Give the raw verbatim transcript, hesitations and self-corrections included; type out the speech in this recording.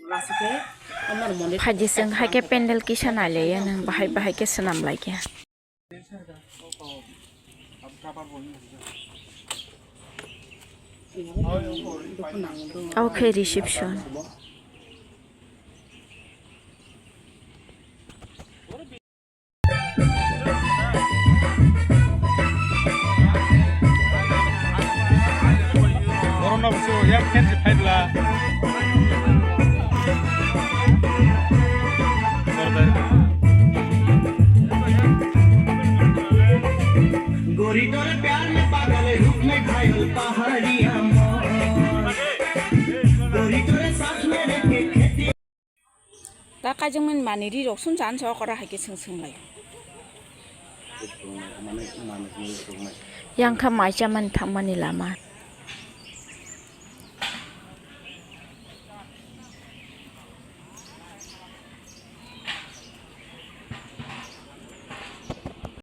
Phaidi chwng hai khe pendel kisa nai lai ya nang bahai bahai khe swnam lai khe. Oke, reception. Borokno bo yak khe se phai bwla. गोरी तोरे प्यार में पागल रूप में घायल पहाड़िया मोर। गोरी तोरे साथ में रह के खेती Ta kaijwngmani manwi ri rok sum chan sa okora hai khe swng swng lai. Yang kha mai chamani thangmani lama.